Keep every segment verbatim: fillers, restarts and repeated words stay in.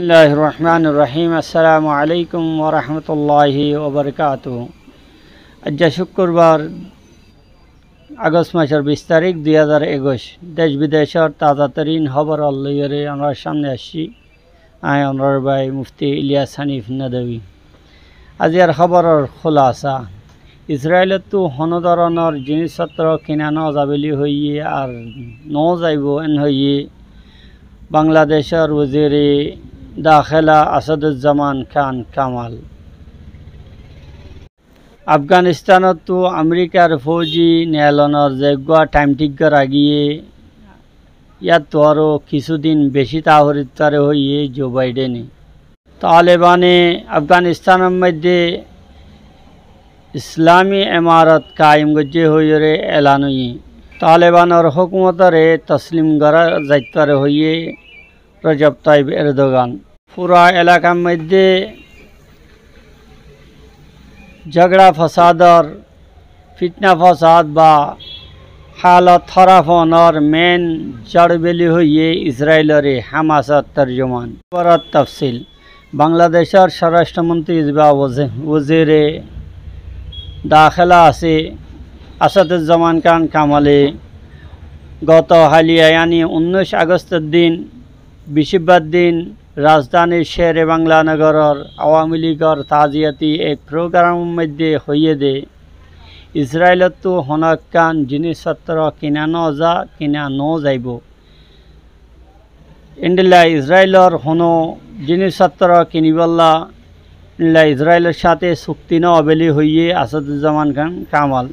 Bismillahir Rahmanir Rahim. Assalamu alaikum wa rahmatullahi wa barakatuhu. Aijja cúkkurbar, Agost macór bic tarík, dui házar ekuic. Dec bidecór taza tarín hóbor loiyóre onórar sámne aiccí. Añí onórar bái Mufti Iliyas Hanif Nadwi. Aijjar hóboror kúlasa. Israelottú honó dóronor jinisfottúr kina no za buli hoiyé ar no zaibou én hoiyé Bangladecór wazire dakéla Asaduzzaman Khan Kamal. Afganistanottú Amerikar fóuji neelonor zeggúa thaim thík gorá giyé, yáttu aró kissú din bicí táa forit fare hoiyé Joe Bidene. Talebane Afganistanor moiddé Islami Emarot kaim goijjé hoiyóre elan óiye. Talebanor hókumotóre toslim gorá zait fare hoiyé Rajab Tayyib Erdogan. Fura elakar moiddé zogora fosador, fitna fosad ba halot hóraf ónor mein zar buli hoiyé Israelore Hamasor torjuman. Hóboror tafsil. Bangladecór sórastro montri ba wazi-, wazire dakéla asé Asaduzzaman Khan Kamale goto háliya, yani unnúic Agostor din, bicíbbar din, rajdháni céhre Bangla Nogoror Awami Ligor taziyati ek progaramor moiddé hoiyé dé, Israelottú honó ekkán jinisfottúr kina no za, kina no zaibou. Endilla Israelor honó jinisfottúr kinibolla endilla Israelor sáte cukti no buli hoiyé Asaduzzaman Khan Kamal.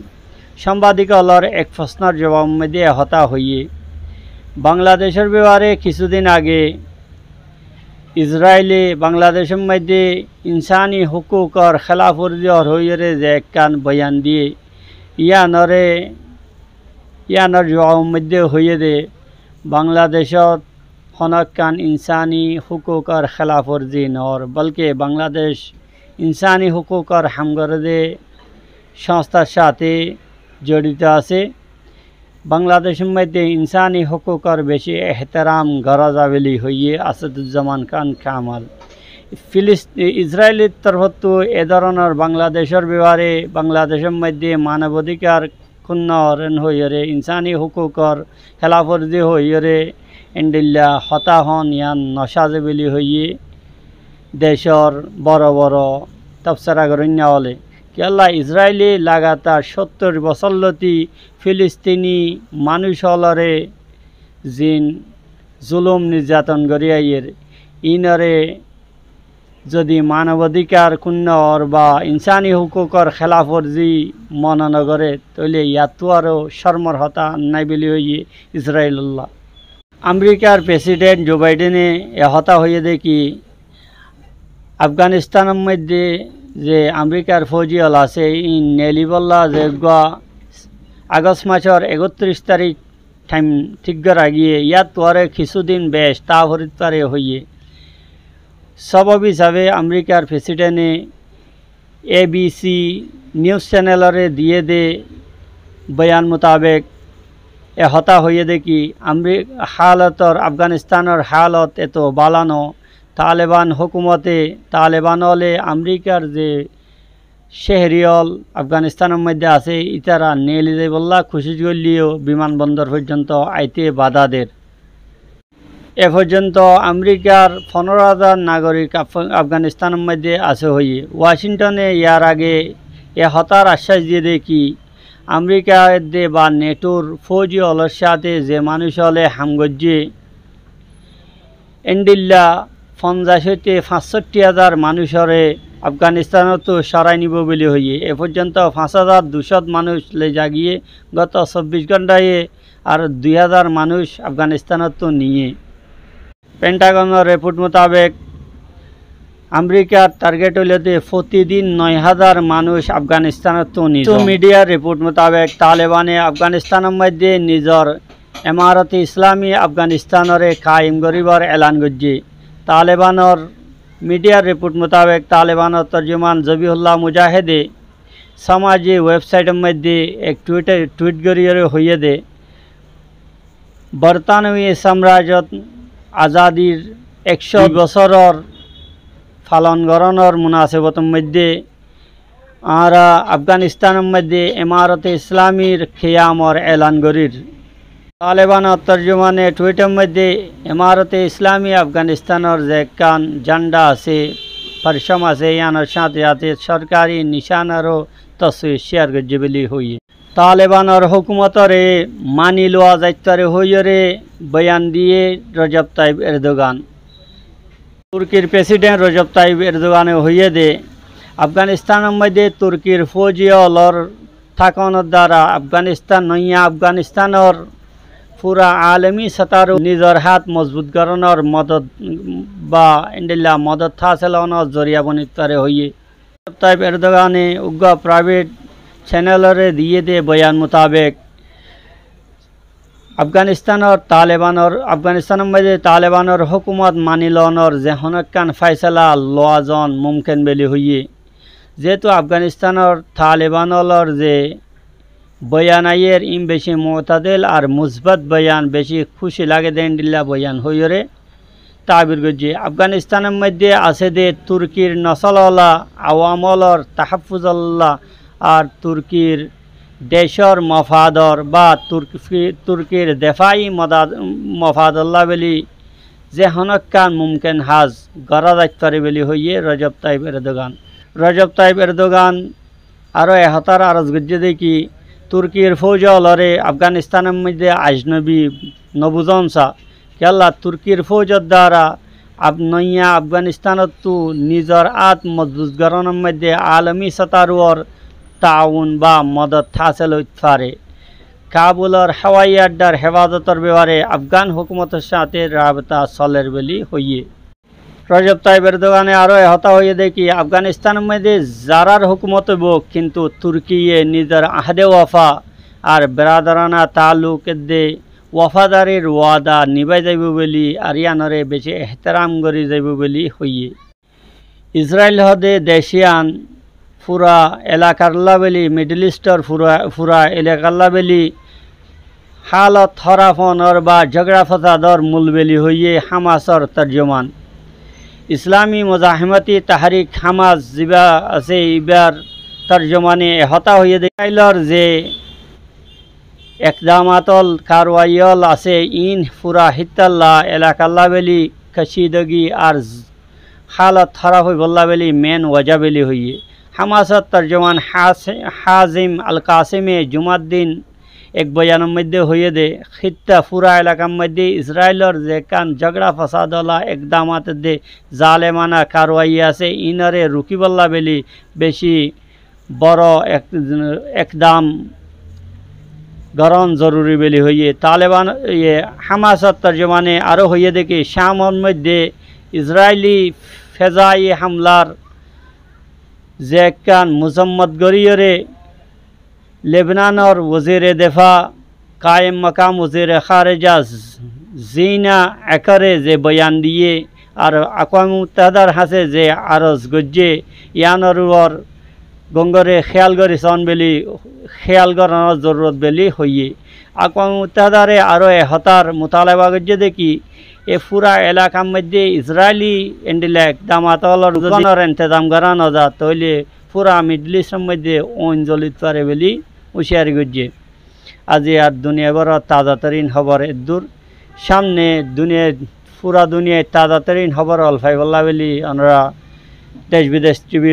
Sambadikólor ek fosnor zobabor moiddé e hotá hoiyé. Bangladecór bebare kissú din age Israele Bangladecór moiddé insani hókukor hélaforzi ór hoiyóre ze ekkán boyan diyé, yíanore, yíanor zobabor moiddé hoiyé dé, Bangladecót honó ekkán insani hókukor hélaforzi noór, bólke Bangladec insani hókukor ham goré dé sóñstar sáte zorito asé. Bangladecór moiddé insani hókukor bicí ehteram gorá za buli hoiyé Asaduzzaman Khan Kamal. Filis-, Israelor torfóttu e dóronor Bangladecór bebare Bangladecór moiddé manobodikar kúnno ór én hoiyóre, insani hókukor hélaforzi hoiyóre endilla hotá hoón yían no saze buli hoiyé decór boro boro tobsora goróinna óle. Kiyólla Israele lagatar cóttor bosór lóti Filistini manúic ólore ziín zulum nirzaton gorí aiyér, iínore zodi manobodikar kúnno ór ba insani hókukor hélaforzi mone no goré, tóile yáttu aró córmor hotá nái buli hoiyé Israelolla. Amerikar president Joe Bidene e hotá hoiyé dé ki, Afganistanor moiddé ze Amerikar fóuji ól asé, iín neelibolla ze eggúa Agost macór ekottiríc tarík thaim thík gorá giyé, yáttu aró kissú din bec táa forit fare hoiyé. Sobob hísabe Amerikar presidente A B C news channelore diyé dé boyan mutabek e hotá hoiyé dé ki, Ameri-, halotor, Afganistanor halot eto bála no, Taleban hókumote, Taleban óle Amerikar ze céhri ól Afganistanor moiddé asé, ítara neeli zaibolla kucíc goilleyó biman bondor foijjonto aite bada der. E foijjonto Amerikar fondoro házar nagorik Af-, Afganistanor moiddé asé hoiyé. Washingtone yar age e hotár accác diyé dé ki, Amerika edde ba netor fóuji ólor sáte ze manúic óle ham goijjé, endilla fonzaic óite fañssotti házar manúicoré Afganistanottú corai nibou buli hoiyé. E foijjonto fañs házar ducót manúic loi za giyé, goto sobbic gonṭaye ar dui házar manúic Afganistanottú niyé. Pentagonor report mutabek, Amerikar target óilde fotidin noi házar manúic Afganistanottú nizo. Kissú midiyar report mutabek, Talebane Afganistanor moiddé nizor Emarate Islami Afganistanore kaim goríbar elan goijjé. Talebanor midiyar report mutabek, Talebanor torjuman Zabihullah Mujahede samaji websaitor moiddé ek tweet, tweet goríyore hoiyé dé, Bortanowi samrajot azadir ekcó dui bosóror falon gorónor munasebotor moiddé añára Afganistánor moiddé Emarote Islamir kiyamor elan gorír. Talebanor torjumane Twitter moiddé Emarote Islami Afganistánor ze ekkán zanda asé, percom asé, yíanor sáñte sáñte sorkari nicánaró toswir ciyar goijjé buli hoiyé. Talebanor hókumotoré mani lowa zaitfare hoiyóre boyan diyé Rojab Tayyib Erdogan. Turkir president Rojab Tayyib Erdogane hoiyé dé, Afganistánor moiddé Turkir fóuji ólor tákonor dara Afganistán, noiya Afganistánor fura alomi sátaró nizor hát mozbut gorónor modot ba endilla modot hásil ónor zoriya bonitfare hoiyé. Rojab Tayyib Erdogane uggwá private channeloré diyé dé boyan mutabek, Afganistánor Talebanor, Afganistánor moiddé Talebanor hókumot mani loonor ze honó ekkán faisala lowa zon mumkin buli hoiyé. Zehetu Afganistánor Taleban ólor ze boyan aiyér, ín beci mutadil ar musbat boyan, beci kúci lage dé endilla boyan hoiyóre tabir goijjé. Afganistánor moiddé asé dé Turkir nosol ola awam ólor tahaffuzolla ar Turkir decór mofador ba Turk-, Turkir defai modad-, mofadolla buli ze honó ekkán mumkin haz gorá zaitfare buli hoiyé Rojab Tayyib Erdogan. Rojab Tayyib Erdogan aró e hotár aros goijjé dé ki, Turkir fóuji óloré Afganistánor moiddé ajnobi no buzón sa. Kiyólla Turkir fóujor dara Af-, noiya Afganistánottu nizor hát mozbut gorónor moiddé alomi sátarór taawun ba modot hásil óit fare. Kabulor hawai addar hefazotor befare Afgan hókumotor sáñte rabta soler buli hoiyé. Rojab Tayyib Erdogane aró e hotá hoiyé dé ki, Afganistánor moiddé zarár hókumot óibo, kintu Turkiye nizor ahde wafa ar beradarana taalluk edde wafadarir wada nibai zaibo buli ar yíanoré beci ehteram gorí zaibo buli hoiyé. Israil hodé dec yían fura elakar labeli, Middle Eastor fura, fura elakar labeli halot hóraf ónor ba zogora fosador mul beli hoiyé Hamasor torjuman. Islami Muzahimati Tahrik Hamas ziba asé, ibar torjumane e hotá hoiyé dé, Israilor ze ekdamat ól, karwai ól asé, iín fura híttalla elakar labeli kacídagi ar z-, halot hóraf óibolla beli men wajá beli hoiyé. Hamasor torjuman Has-, Hazim Al Kasime jumar din ek boyanor moiddé hoiyé dé, hítta fura elakar moiddé Israilor ze ekkán zogora fosad ola ekdamat edde zalemana karwai asé, iínoré rukíbolla beli beci boro ek-, ekdam gorón zoruri beli hoiyé. Taleban, iye, Hamasor torjumane aró hoiyé dé ki, Camor moiddé Israili fezai hamlar ze ekkán muzammot goríyoré Lebnanor wozire defa, kaim makam wozire khareja Z-, Zina Ekare ze boyan diyé ar Akwami Muttahedar hañsé ze aros goijjé, yíanor uore gongore kéyal gorí son beli, kéyal gorónor zorurot beli hoiyé. Akwami Muttahedare aró e hotár mutalaba goijjé dé ki, e fura elakar moiddé Israili endilla ekdamat ólor zodi rukonor entezam gorá no za, tóile fura Middle Eastor moiddé ooin zolit fare beli uciyari goijjé. Aijjar duniyai bóror taza torin hóbor eddur. Camne duniyai, fura duniyai taza torin hóbor ól faibolla beli onora Dec Bidec T Vr